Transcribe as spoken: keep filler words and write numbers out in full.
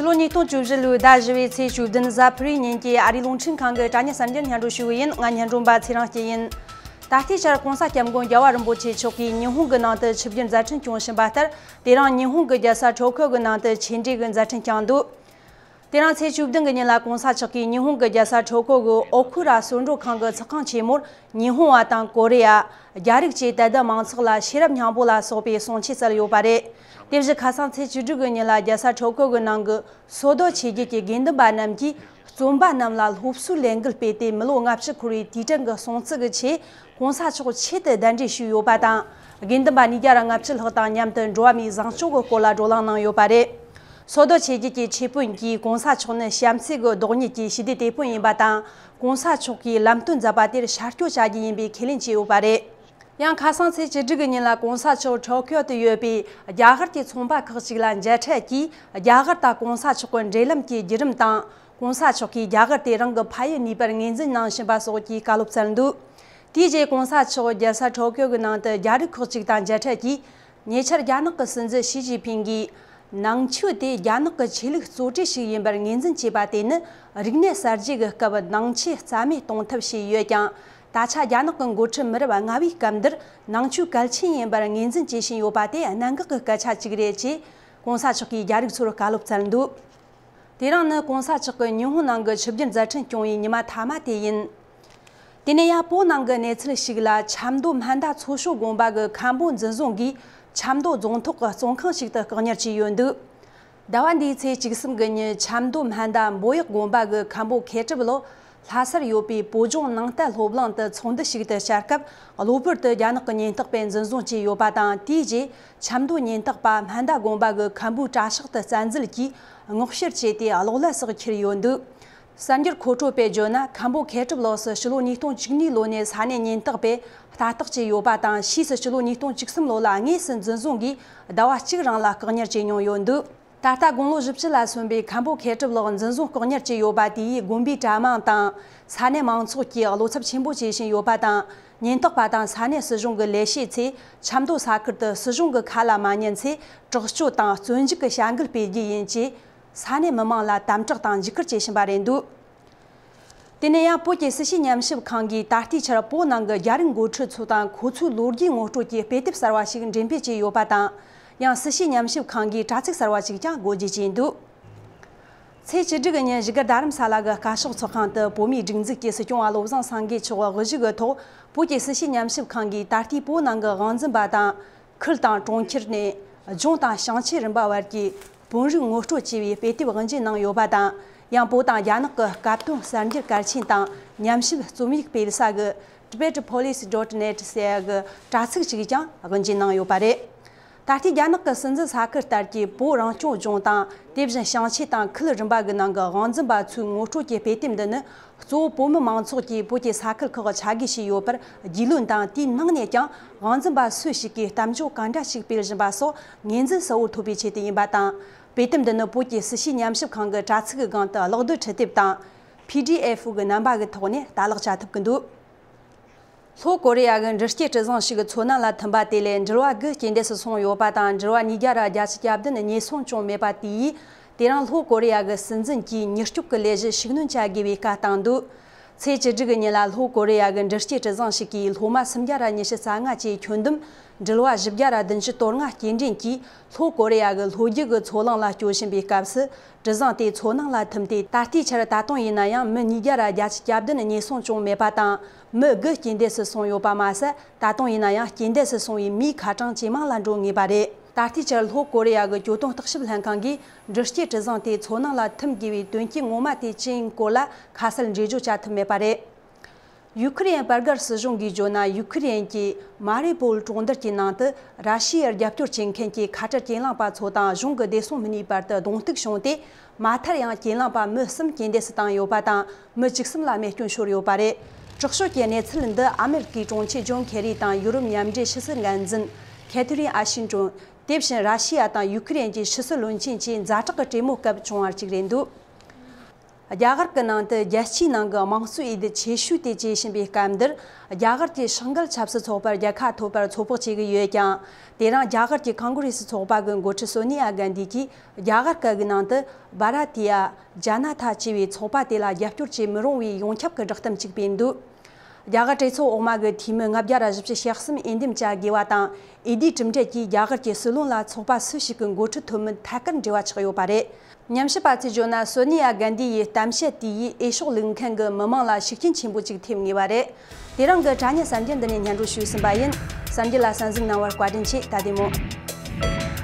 ལོ་ཉིས་སྟོང་བཅུ་བཞི་ལོའི་ཟླ་བཞི་བའི་ཚེས་བཅུ་བདུན་གཟའ་ཕུར་བུའི་ཉིན་གྱི་ཨ་རིའི་རླུང་འཕྲིན་ཁང་གི་དྲ་བརྙན་གསར་འགྱུར་སྙན་སྒྲོན་ཞུ་གི་ཡིན། ང་སྙན་སྒྲོན་པ་ཚེ་རིང་སྐྱིད་ཡིན། ད་ལྟའི་ཆར་༸གོང་ས་༸སྐྱབས་མགོན་རྒྱལ་བ་རིན་པོ་ཆེ་མཆོག་གིས་ཉི་ཧོང་གི་ནང་དུ་ཆིབས་བསྒྱུར་མཛད་འཕྲིན་སྐྱོང་བཞིན་པ་ལྟར། དེ་རིང་ཉི་ཧོང་གི་རྒྱལ་ས་ཊོ་ཀིའོ་གི་ནང་དུ་ཆེད་འགྲོའི་མཛད་འཕྲིན་བསྐྱངས་འདུག་དེ་རིང་ཚེས་བཅུ་བདུན་གྱི་ཉིན་ལ་༸གོང་ས་མཆོག་གིས་ཉི་ཧོང་གི་རྒྱལ་ས་ཊོ་ཀིའོ་གི་ཨོ་ཁུ་ར་གསོལ་མགྲོན་ཁང་གི་ཚོགས་ཁང་ཆེན་མོར་ཉི་ཧོང་བ་དང་ཀོ་རི་ཡ། རྒྱ་རིགས་བཅས་དད་ལྡན་མང་ཚོགས་ལ་ཤེས་རབ་སྙིང་པོ་ལ་སོགས་པའི་གསུང་ཆོས་སྩལ་ཡོད་པ་རེད། དེ་བཞིན་ཁ་སང་ཚེས་བཅུ་དྲུག་གི་ཉིན་ལ་རྒྱལ་ས་ཊོ་ཀིའོ་གི་ནང་གི་སོ་དོ་ཆོས་བརྒྱུད་ཀྱི་དགེ་འདུན་པ་རྣམས་ཀྱིས་བཙོན་པ་རྣམས་ལ་སློབ་གསོའི་ལས་འགུལ་སྤེལ་ཏེ། མི་ལོ་ལྔ་བཅུ་འཁོར་བའི་དུས་དྲན་གྱི་སྲུང་བརྩི་གི་ཆེད་༸གོང་ས་མཆོག་ཆེད་དུ་གདན་འདྲེན་ཞུས་ཡོད་པ་དང་། དགེ་འདུན་པ་ཉིས་བརྒྱ་ར་ལྔ་བཅུ་ལྷག་དང་མཉམ་དུ་འགྲོ་བ་མིའི་བཟང་སྤྱོད་ཀྱི་སྐོར་ལ་བགྲོ་གླེང་གནང་ཡོད་པ་རེད། སོ་དོ་ཆོས་བརྒྱུད་ཀྱི་ཆོས་དཔོན་གྱིས་༸གོང་ས་མཆོག་ནི་བྱམས་བརྩེ་གི་བདག་ཉིད་ཀྱི་ཞི་བདེའི་དེད་དཔོན་ཡིན་པ་དང་། ༸གོང་ས་མཆོག་གིས་ལམ་སྟོན་མཛད་པ་དེར་ཤར་སྐྱོད་བྱ་རྒྱུ་ཡིན་པའི་ཁས་ལེན་བྱས་ཡོད་པ་རེད། ཡང་ཁ་སང་ཚེས་བཅུ་དྲུག་གི་ཉིན་ལ་༸གོང་ས་མཆོག་ཊོ་ཀིའོ་དུ་ཡོད་པའི་རྒྱ་གར་གྱི་ཚོང་པ་ཁག་ཅིག་ལ་མཇལ་འཕྲད་ཀྱིས། རྒྱ་གར་དང་༸གོང་ས་མཆོག་གི་འབྲེལ་ལམ་གྱི་བརྒྱུད་རིམ་དང་། ༸གོང་ས་མཆོག་གིས་རྒྱ་གར་དེ་རང་གི་ཕ་ཡུལ་ནུས་པར་ངོས་འཛིན་གནང་བཞིན་པ་སོགས་ཀྱི་བཀའ་སློབ་སྩལ་འདུག་དེའི་རྗེས་༸གོང་ས་མཆོག་རྒྱལ་ས་ཊོ་ཀིའོ་གི་ནང་དུ་རྒྱ་རིགས་ཁག་ཅིག་དང་མཇལ་འཕྲད་ཀྱིས། ཉེ་ཆར་རྒྱ་ནག་གི་སྲིད་འཛིན་ཞི་ཅིན་ཕིང་གིས། ནང་ཆོས་དེ་རྒྱ་ནག་གི་ཆོས་ལུགས་གཙོ་གྲས་ཤིག་ཡིན་པར་ངོས་འཛིན་བྱས་པ་དེ་ནི། རིག་གནས་གསར་བརྗེ་གི་སྐབས་ནང་ཆོས་རྩ་མེད་གཏོང་ཐབས་བྱས་ཡོད་ཀྱང་། ད་ཆ་རྒྱ་ནག་གི་འགོ་ཁྲིད་མི་རབས་ལྔ་བས་སྐབས་འདིར་ནང་ཆོས་གལ་ཆེན་ཡིན་པར་ངོས་འཛིན་བྱེད་བཞིན་ཡོད་པ་དེ་གནད་འགག་གི་སྐད་ཆ་ཅིག་རེད་ཅེས། ༸གོང་ས་མཆོག་གིས་རྒྱ་རིགས་ཚོར་བཀའ་སློབ་སྩལ་འདུག་དེ་རིང་ནི་༸གོང་ས་མཆོག་གི་ཉི་ཧོང་ནང་གི་ཆིབས་བསྒྱུར་མཛད་འཕྲིན་སྐྱོང་བའི་ཉི་མ་མཐའ་མ་དེ་ཡིན། དེ་ནས་ཡང་བོད་ནང་གི་གནས་ཚུལ་ཞིག་ལ། ཆབ་མདོ་སྨན་ཟླ་མཚོ་ཤོད་དགོན་པ་གི་མཁན་པོ་འཛིན་བཟུང་གིས་ཆབ་མདོ་རྫོང་ཐོག་གི་བཙོན་ཁང་ཞིག་ཏུ་བཀག་ཉར་བྱས་ཡོད་འདུག་ཟླ་བ་འདིའི་ཚེས་བཅུ་གསུམ་གྱི་ཉིན་ཆབ་མདོ་སྨན་ཟླ་འབོད་གཡོག་དགོན་པ་གི་མཁན་པོ་མཁས་གྲུབ་བློ། ལྷ་སར་ཡོད་པའི་བོད་ལྗོངས་ནང་བསྟན་སློབ་གླིང་དུ་ཚོགས་འདུ་ཞིག་ཏུ་བཅར་སྐབས། གློ་བུར་དུ་རྒྱ་ནག་གི་ཉེན་རྟོག་པས་འཛིན་བཟུང་བྱས་ཡོད་པ་དང་། དེའི་རྗེས་ཆབ་མདོ་ཉེན་རྟོག་པ་སྨན་ཟླ་དགོན་པ་གི་མཁན་པོའི་གྲྭ་ཤག་ཏུ་བཙན་འཛུལ་གྱིས་སྔོག་བཤེར་བྱས་ཏེ་གློག་ཀླད་སོགས་ཁྱེར་ཡོད་འདུག་གསར་འགྱུར་མཁོ་སྤྲོད་པས་བརྗོད་ན། མཁན་པོ་མཁས་གྲུབ་ལགས་སུ་ཕྱི་ལོ་ཉིས་སྟོང་བཅུ་གཉིས་ལོ་ནས་ས་གནས་ཉེན་རྟོག་པས་ལྟ་རྟོག་བྱས་ཡོད་པ་དང་། ཕྱིས་སུ་ཕྱི་ལོ་ཉིས་སྟོང་བཅུ་གསུམ་ལོ་ལ་དངོས་སུ་འཛིན་བཟུང་གིས་ཟླ་བ་གཅིག་རིང་ལ་བཀག་ཉར་བྱས་མྱོང་ཡོད་འདུག་ད་ལྟ་དགུང་ལོ་བཞི་བཅུ་ལ་སོན་པའི་མཁན་པོ་མཁས་གྲུབ་ལགས་འཛིན་བཟུང་བཀག་ཉར་བྱས་ཡོད་པ་དེ་ཡིས་དགོན་པའི་གྲྭ་མང་དང་ས་གནས་མང་ཚོགས་ཀྱིས་བློ་འཚབ་ཆེན་པོ་བྱེད་བཞིན་ཡོད་པ་དང་། ཉེན་རྟོག་པ་དང་ས་གནས་སྲིད་གཞུང་གི་ལས་བྱེད་ཚོས་ཆབ་མདོ་ས་ཁུལ་དུ་སྲིད་གཞུང་གི་ཁ་ལ་མ་ཉན་ཚེ་དྲག་སྤྱོད་དང་བཙོན་འཇུག་གི་བྱ་འགུལ་སྤེལ་རྒྱུ་ཡིན་ཅེས། ས་གནས་མི་མང་ལ་དམ་དྲག་དང་འཇིགས་སྐུལ་བྱེད་བཞིན་པ་རེད་འདུག་དེ་ནས་ཡང་བོད་ཀྱི་སྲིད་བྱུས་ཉམས་ཞིབ་ཁང་གིས་ད་ལྟའི་ཆར་བོད་ནང་གི་རྒྱ་རིགས་འགོ་ཁྲིད་ཚོ་དང་ཁོ་ཚོའི་ལོ་རྒྱུས་ངོ་སྤྲོད་ཀྱི་དཔེ་དེབ་གསར་བ་ཞིག་འགྲེམས་སྤེལ་བྱས་ཡོད་པ་དང་། ཡང་སྲིད་བྱུས་ཉམས་ཞིབ་ཁང་གིས་དྲ་ཚིགས་གསར་བ་ཞིག་ཀྱང་སྒོ་འབྱེད་བྱས་འདུག་ཚེས་བཅུ་དྲུག་གི་ཉིན་བཞུགས་སྒར་རྡ་རམ་ས་ལ་གི་བཀའ་ཤག་ཚོགས་ཁང་དུ་བོད་མིའི་སྒྲིག་འཛུགས་ཀྱི་སྲིད་སྐྱོང་བ་བློ་བཟང་སེང་གེ་མཆོག་དབུ་བཞུགས་ཀྱི་ཐོག་བོད་ཀྱི་སྲིད་བྱུས་ཉམས་ཞིབ་ཁང་གིས་ད་ལྟའི་བོད་ནང་གི་དབང་འཛིན་པ་དང་། ཁུལ་དང་གྲོང་ཁྱེར་ནས་ལྗོངས་དང་བྱང་ཆུབ་རིམ་པ་བར་གྱི་བོད་རིགས་ངོ་སྤྲོད་ཅེས་པའི་དཔེ་དེབ་དབུ་འབྱེད་གནང་ཡོད་པ་དང་། ཡང་བོད་དང་རྒྱ་ནག་གི་སྐབས་དོན་གསར་འགྱུར་གལ་ཆེན་དང་ཉམས་ཞིབ་རྩོམ་ཡིག་སྤེལ་ས་གི་Tibet Police dot net ཟེར་ཡ་གི་དྲ་ཚིགས་ཤིག་ཀྱང་དབུ་འབྱེད་གནང་ཡོད་པ་རེད། ད་ལྟའི་རྒྱ་ནག་གི་སྲིད་འཛིན་ས་ཁུལ་ལྟར་གྱི་བོད་རང་སྐྱོང་ལྗོངས་དང་། དེ་བཞིན་བྱང་ཆུབ་དང་ཁུལ་རིམ་པ་གི་ནང་གི་དབང་འཛིན་པ་ཚོའི་ངོ་སྤྲོད་ཀྱི་དཔེ་དེབ་འདི་ནི། གཙོ་བོ་བོད་མི་མང་ཚོགས་ཀྱིས་བོད་ཀྱི་ས་ཁུལ་ཁག་ཆ་བགོས་བྱས་ཡོད་པར་རྒྱུས་ལོན་དང་། དེའི་ནང་ནས་ཀྱང་དབང་འཛིན་པ་སུ་ཞིག་གིས་གཏམ་བརྗོད་ག་འདྲ་ཞིག་སྤེལ་བཞིན་པ་སོགས་ངོས་འཛིན་གསལ་བོ་ཐོབ་པའི་ཆེད་དུ་ཡིན་པ་དང་། དཔེ་དེབ་འདི་ནི་བོད་ཀྱི་སྲིད་བྱུས་ཉམས་ཞིབ་ཁང་གི་དྲ་ཚིགས་ཀྱི་སྒང་དུ་གློག་རྡུལ་འཕྲུལ་དེབ་དང་། P D F གི་རྣམ་པ་གི་ཐོག་ནས་ལྟ་ཀློག་བྱ་ཐུབ་ཀྱི་འདུག་ལྷོ་ཀོ་རི་ཡ་གི་འདྲི་སྐྱེལ་གྲུ་གཟིངས་ཤིག་མཚོ་ནང་ལ་ཐིམ་པ་དེ་ལས་འགྲུལ་བ་དགུ་རྐྱེན་འདས་སུ་སོང་ཡོད་པ་དང་། འགྲུལ་བ་ཉིས་བརྒྱ་ར་བརྒྱད་ཅུ་གྱ་བདུན་ཉེན་སྲུང་བྱུང་མེད་པ་དེ་ཡིས། དེ་རིང་ལྷོ་ཀོ་རི་ཡ་གི་སྲིད་འཛིན་གྱིས་མྱུར་སྐྱོབ་ཀྱི་ལས་གཞི་ཤུགས་སྣོན་བྱ་དགོས་པའི་བཀའ་བཏང་འདུག་ཚེས་བཅུ་དྲུག་གི་ཉིན་ལ་ལྷོ་ཀོ་རི་ཡ་གི་འདྲི་སྐྱེལ་གྲུ་གཟིངས་ཤིག་གིས་སློབ་མ་སུམ་བརྒྱ་ར་ཉི་ཤུ་རྩ་ལྔ་བཅས་ཁྱོན་བསྡོམས་འགྲུལ་བ་བཞི་བརྒྱ་ར་བདུན་ཅུ་དོན་ལྔ་སྐྱེལ་འདྲེན་གྱིས་ལྷོ་ཀོ་རི་ཡ་གི་ལྷོ་རྒྱུད་ཀྱི་མཚོ་གླིང་ལ་སྐྱོད་བཞིན་པའི་སྐབས་སུ། གྲུ་གཟིངས་དེ་མཚོ་ནང་ལ་ཐིམ་སྟེ། ད་ལྟའི་ཆར་ད་དུང་ཡིན་ན་ཡང་མི་ཉིས་བརྒྱ་ར་བརྒྱད་ཅུ་གྱ་བདུན་ཉེན་སྲུང་བྱུང་མེད་པ་དང་། མི་དགུ་རྐྱེན་འདས་སུ་སོང་ཡོད་པ་མ་ཟད། ད་དུང་ཡིན་ན་ཡང་རྐྱེན་འདས་སུ་སོང་བའི་མིའི་ཁ་གྲངས་ཇེ་མང་ལ་འགྲོ་ངེས་པ་རེད། ད་ལྟའི་ཆར་ལྷོ་ཀོ་རི་ཡ་གི་གྱོད་དོན་བརྟག་ཞིབ་ལྷན་ཁང་གིས་འདྲི་སྐྱེལ་གྲུ་གཟིངས་དེ་མཚོ་ནང་ལ་ཐིམ་དགོས་པའི་དོན་རྐྱེན་ངོ་མ་དེ་ཅི་ཡིན་སྐོར་ལ་ཁ་གསལ་འགྲེལ་བརྗོད་བྱ་ཐུབ་མེད་པ་རེད། ཡུ་ཁུ་རེན་བར་བརྒལ་སྲིད་གཞུང་གིས་བརྗོད་ན། ཡུ་ཁུ་རེན་གྱི་མ་རི་པོལ་གྲོང་རྡལ་གྱི་ནང་དུ་ར་ཤི་ཡར་རྒྱབ་སྐྱོར་བྱེད་མཁན་གྱི་ཁ་བྲལ་གྱེན་ལངས་པ་ཚོ་དང་གཞུང་གི་བདེ་སྲུང་མི་སྣའི་བར་དུ་གདོང་གཏུག་བྱུང་སྟེ། མ་མཐར་ཡང་གྱེན་ལངས་པ་མི་གསུམ་རྐྱེན་འདས་སུ་བཏང་ཡོད་པ་དང་། མི་བཅུ་གསུམ་ལ་རྨས་སྐྱོན་ཤོར་ཡོད་པ་རེད། དྲག་ཤོས་ཀྱི་གནས་ཚུལ་འདི་ཨ་མེ་རི་ཀའི་དྲུང་ཆེ་ཇོན་ཁེ་རི་དང་ཡུ་རོབ་མཉམ་འབྲེལ་ཕྱི་སྲིད་འགན་འཛིན་ཁེ་ཐི་རིན་ཨ་ཤིན་ཏོན། དེ་བཞིན་ར་ཤི་ཡ་དང་ཡུ་ཁུ་རེན་གྱི་ཕྱི་སྲིད་བློན་ཆེན་བཅས་ཛ་དྲག་གི་གྲོས་མོལ་སྐབས་བྱུང་བ་ཅིག་རེད་འདུག་རྒྱ་གར་གྱི་ནང་དུ་རྒྱལ་སྤྱིའི་ནང་གི་དམངས་གཙོའི་འོས་བསྡུ་ཆེ་ཤོས་དེ་བྱེད་བཞིན་པའི་སྐབས་འདིར། རྒྱ་གར་གྱི་ཤང་གྷལ་ཆབ་སྲིད་ཚོགས་པར་རྒྱལ་ཁ་ཐོབ་པར་ཚོད་དཔག་བྱེད་ཀྱི་ཡོད་ཀྱང་། དེ་རིང་རྒྱ་གར་གྱི་ཀོང་གྷི་རེ་སི་ཚོགས་པ་གི་འགོ་ཁྲིད་སོ་ནི་ཡ་གྷན་དྷི་གིས་རྒྱ་གར་སྐད་ཀྱི་ནང་དུ་བྷ་ར་ཏི་ཡ་ཇ་ན་ཐ་ཅེས་པའི་ཚོགས་པ་དེ་ལ་རྒྱབ་སྐྱོར་བྱེད་མི་རུང་བའི་ཡོངས་ཁྱབ་ཀྱི་བསྒྲགས་གཏམ་ཅིག་སྤེལ་འདུག་རྒྱ་གར་གྲོས་ཚོགས་འོག་མ་གི་འཐུས་མི་ལྔ་བརྒྱ་ར་བཞི་བཅུ་ཞེ་གསུམ་འོས་འདེམས་བྱ་དགོས་པ་དང་། འོས་བསྡུའི་གྲུབ་འབྲས་ཀྱིས་རྒྱ་གར་གྱི་སྲིད་བློན་ལ་ཚོགས་པ་སུ་ཞིག་གི་འགོ་ཁྲིད་ཐོབ་མིན་ཐད་ཀར་འབྲེལ་བ་ཆགས་ཡོད་པ་རེད། ཉམས་ཞིབ་པ་ཚོས་བརྗོད་ན། སོ་ནི་ཡ་གྷན་དྷི་ཡི་གཏམ་བཤད་དེ་ཡིས་འོས་ཤོག་བླུག་མཁན་གྱི་མི་མང་ལ་ཤུགས་རྐྱེན་ཆེན་པོ་ཅིག་ཐེབས་ངེས་པ་རེད། དེ་རིང་གི་དྲ་བརྙན་གསར་འགྱུར་འདི་ནས་སྙན་སྒྲོན་ཞུས་ཟིན་པ་ཡིན། གསར་འགྱུར་ལ་གསན་གཟིགས་གནང་བར་བཀའ་དྲིན་ཆེ། ད་བདེ་མོ།